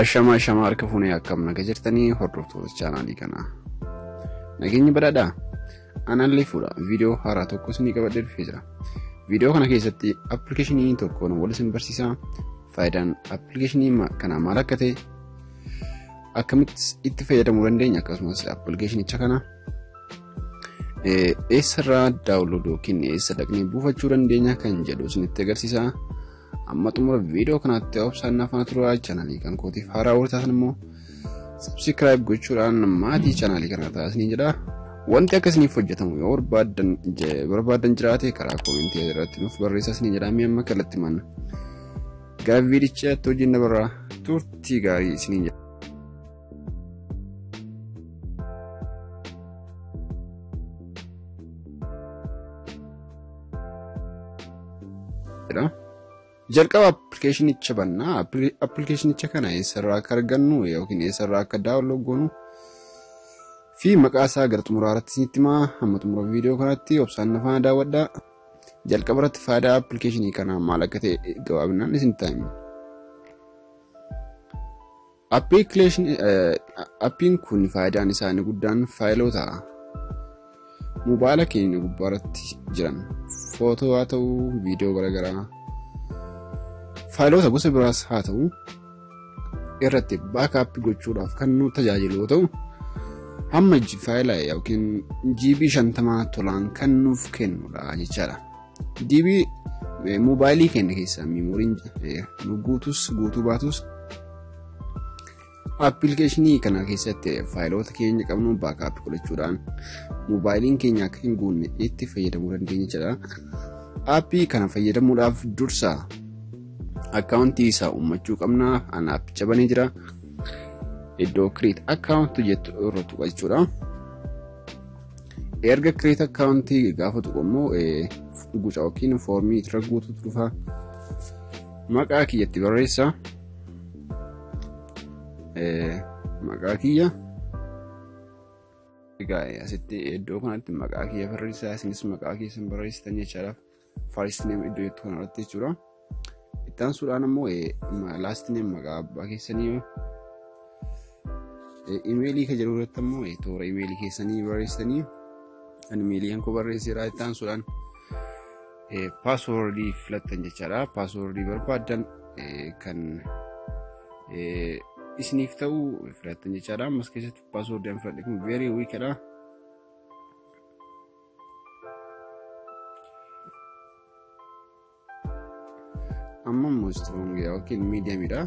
Ashamaa ashamaa harka fuunee akkam naga jirtanii hordoftoota chaanaalii kanaa. Nageenyi badhaadhaa? Anaan fuudha. Viidiyoo haaraa tokko isinii qabadhee dhufee jira. Viidiyoo kana keessatti appilikeeshinii tokkoon wal isin barsiisaa. Faayidaan appilikeeshinii kanaa maal akka ta'e, akkamitti itti fayyadamuu dandeenya, akkasumas appilikeeshinicha kana eessarraa download yookiin eessa dhaqnee buufachuu dandeenya kan jedhu isinitti agarsiisa. Amma xumura viidiyoo kanaatti obsaan afaan turaa. Chaanaalii kan kootiif haaraa warri taatan immoo subscribe gochuudhaan maatii chaanaalii kanaa taasisanii jedha. Wanti akka isiniif hojjetamu yoo barbaadan jiraate karaa koomentii irratti nuuf barreessaa isinii jedha. Mee amma kallattii manna gara viidichaatti hojiin dabarraa turtii gaarii isinii jedha. Jalqaba appilikeeshinicha bannaa. Appilikeeshinicha kana eessarraa akka argannu yookiin eessarraa akka download goonu fi maqaa isaa gara xumuraa irratti isinitti himaa. Hamma xumura viidiyoo kanaatti obsaan na faana daawwadhaa. Jalqaba irratti faayidaa appilikeeshinii kanaa maal akka ta'e gabaabinaan isinitti hima. Appiin kun faayidaan isaa inni guddaan faayiloota moobaayila keenya gubbaa irratti jiran footoo haa ta'u, viidiyoo garaagaraa, faayiloota gosa biraas haa ta'u irratti baakaappii gochuudhaaf kan nu tajaajilu yoo ta'u, hamma faayila yookiin GB 50 tolaan kan nuuf kennudha jechaadha. GB moobaayilii keenya keessaa miimooriin nu guutus guutuu baatus appilikeeshinii kana keessatti faayiloota keenya qabnu baakaappii godhachuudhaan moobaayiliin keenya akka hin guunne itti fayyadamuu dandeenya jechaadha. Aappii kana fayyadamuudhaaf dursa akkaawuntii isaa uummachuu qabna. Ana aappicha banee jira. Iddoo create account jettu irra tuqa jechuudha. Erga create account gaafa tuqu immoo guca yookiin foormii irra guutuutu dhufa. Maqaa kiyyatti barreessa. Maqaa kiyya. Egaa asitti iddoo kanatti maqaa kiyya barreessa. Isinis maqaa keessan barreessitan jechaadha. First name iddoo jettu kanarratti jechuudha. Itti aansuudhaan immoo last name maqaa abbaa keessanii, imeelii kan jedhu irratti immoo toora imeelii keessanii barreessitanii, ani imeelii kan koo barreesseera. Itti aansuudhaan paaswoordii filattan jechaadha. Paaswoordii barbaaddan kan isiniif ta'u filattan jechaadha. Ammas keessatti paaswoordii an filadhe kun very weak dha. Amma immoo strong yookiin medium dha.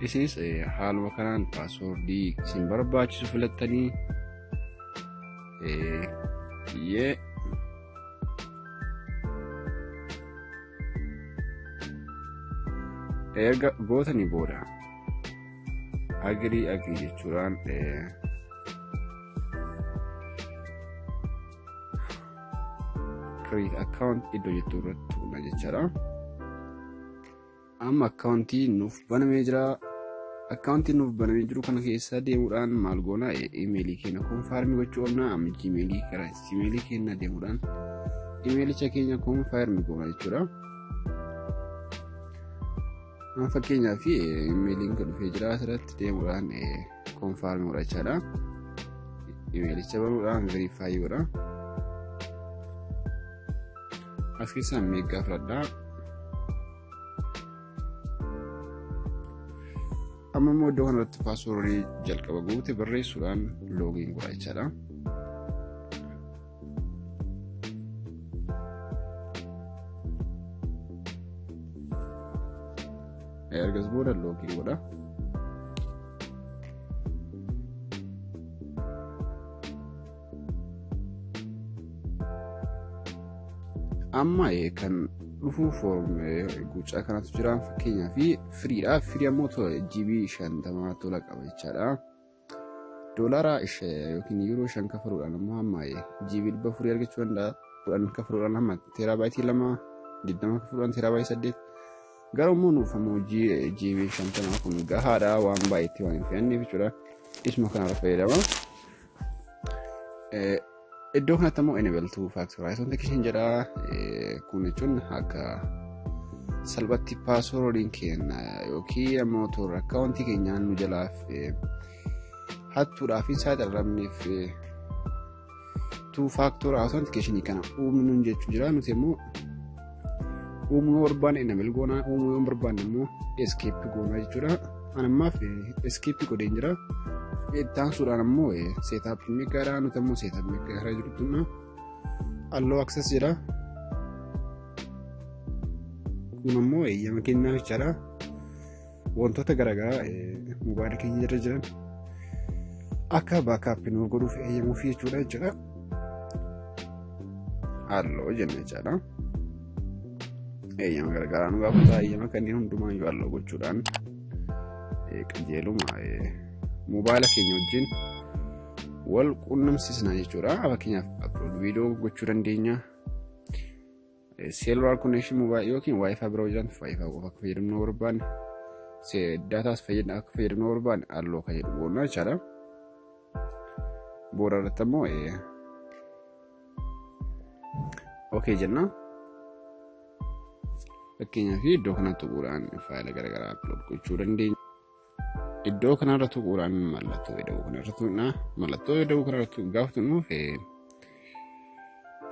Isinis haaluma kanaan paaswoordii isin barbaachisu filattanii yee erga gootanii booda agree agree jechuudhaan create account iddoo jettu irratti tuqna jechaadha. Amma akkaawuntii nuuf banamee jira. Akkaawuntii nuuf banamee jiru kana keessa deemuudhaan maal goona? Imeelii keenya confirm gochuu qabna. Amma jiimeelii gara jiimeelii keenya deemuudhaan imeelicha keenya confirm goona jechuudha. Amma fakkeenyaaf imeeliin kan dhufee jira, asirratti deemuudhaan confirm godha jechaadha. Imeelicha banuudhaan verify godha. As keessaa mega filadhaa. Amma immoo iddoo kanarratti paaswoordii jalqaba guute barreessuudhaan login godha jechaadha. Ergas booda login godha. Amma kan dhufu foorm guucaa kanatu jira. Fakkeenyaaf free dha. Free ammoo GB 50 tola qaba jechaadha. Doolaara yookiin yuuroo 5 kafaluudhaan immoo hamma GB 400 argachuu danda'a. 10 kafaluudhaan hamma teeraabaaytii 2, 20 kafaluudhaan teeraabaaytii 8. Garuu immoo nuuf ammoo GB 50 kun gahaadha, waan baay'eetti waan hin fe'anneef jechuudha. Isuma kanarra fayyadama. Iddoo kanatti ammoo enable two factor authentication jedha. Kun jechuun akka Salphatti passwordiin keenya yookiin ammoo toora akkaawuntii keenyaan nu jalaaf hattuudhaaf hin saaxilamneef two factor authentication kana uumnuun jechuu jira. Nuti immoo uumuu yoo barbaanne enable goonaa, uumuu yoo barbaanne immoo skip goonaa jechuudha. Ani ammaaf skip godheen jira. Itti aansuudhaan ammoo setup MEGAdha. Nuti ammoo setup MEGA irra jirtudha. Allow access jedha. Kun ammoo eeyyama kennaa jechaadha. Wantoota garaagaraa mobaayila keenya irra jiran akka backup nuuf godhuuf eeyyamuuf jechuudha. Allow jenna jechaadha. Eeyyama garaagaraa nu gaafata. Eeyyama kanneen hundumaayyuu allow gochuudhaan qajeeluma mobaayila keenya wajjin wal quunnamsiisna jechuudha. Fakkeenyaaf, upload viidiyoo gochuu dandeenya. Cellular connection mobile yookiin WiFi biroo jiran WiFi qofa akka fayyadamnu barbaanne, daataas akka fayyadamnu barbaanne, allow kan jedhu goona jechaadha. Booda irratti ammoo okay jenna. Fakkeenyaaf, iddoo kana tuquudhaan faayila garaagaraa upload gochuu dandeenya. Iddoo kanarra tuquudhaan mallattoo ida'uu kanarra tuqna. Mallattoo ida'uu kanarra gaafa tuqnu,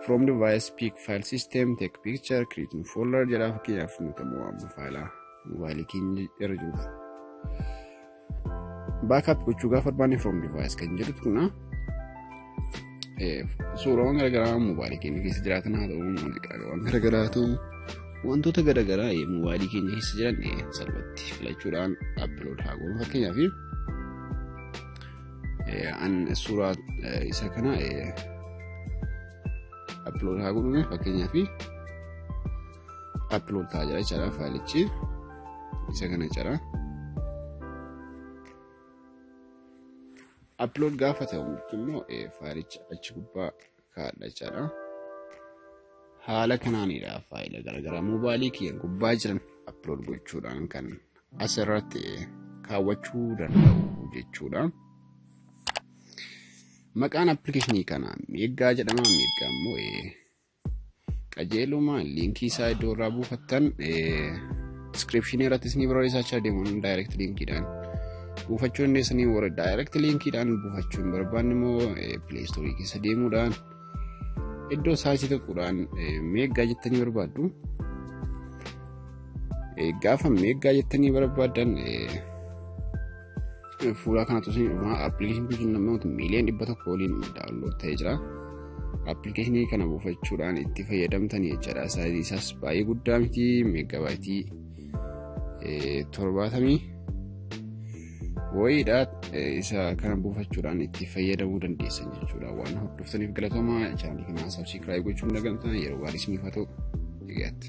from device, pick file system, take picture, create new folder jedha. Fakkeenyaaf, nuti ammoo amma faayila mobaayilii keenya irra jiruuf backup gochuu gaafa barbaanne, from device kan jedhu tuqna. Suuraawwan garaagaraa mobaayilii keenya keessa jiraatan haa ta'u, muuziqaawwan garaagaraa haa ta'u, wantoota garaagaraa mobaayilii keenya keessa jiran salphatti filachuudhaan upload haa goonu. Fakkeenyaaf, an suuraa isa kana upload haa godhume. Fakkeenyaaf, upload ta'aa jira jechaadha, faayilichi isa kana jechaadha. Upload gaafa ta'u immoo faayilicha achi gubbaa kaa'adha jechaadha. Haala kanaanidha faayila garaagaraa mobaayilii kiyya gubbaa jiran upload gochuudhaan kan asirratti kaawwachuu danda'u jechuudha. Maqaan appilikeeshinii kanaa MEGA jedhama. MEGA immoo qajeeluma liinkii isaa iddoo irraa buufattan descriptionii irratti isinii barreessaa deemuun direct liinkiidhaan buufachuu dandeessanii. Warra direct liinkiidhaan buufachuu hin barbaanne immoo Play Storeii keessa deemuudhaan iddoo searchii tuquudhaan MEGA jettanii barbaaddu. Gaafa MEGA jettanii barbaaddan fuula kanatu isin dhuma. Appilikeeshinii kun namoota miiliyoona 100 waliin download ta'ee jira. Appilikeeshinii kana buufachuudhaan itti fayyadamtanii jechaadha. Sizeii isaas baay'ee guddaa miti, meeggabaayitii 70 wayiidha. Isa kana buufachuudhaan itti fayyadamuu dandeessan jechuudha. Waan hordoftaniif galatoomaa. Chaanalii kana subscribe gochuun dagatamtan. Yeroo gaarii isiniif haa ta'u. Egaatti.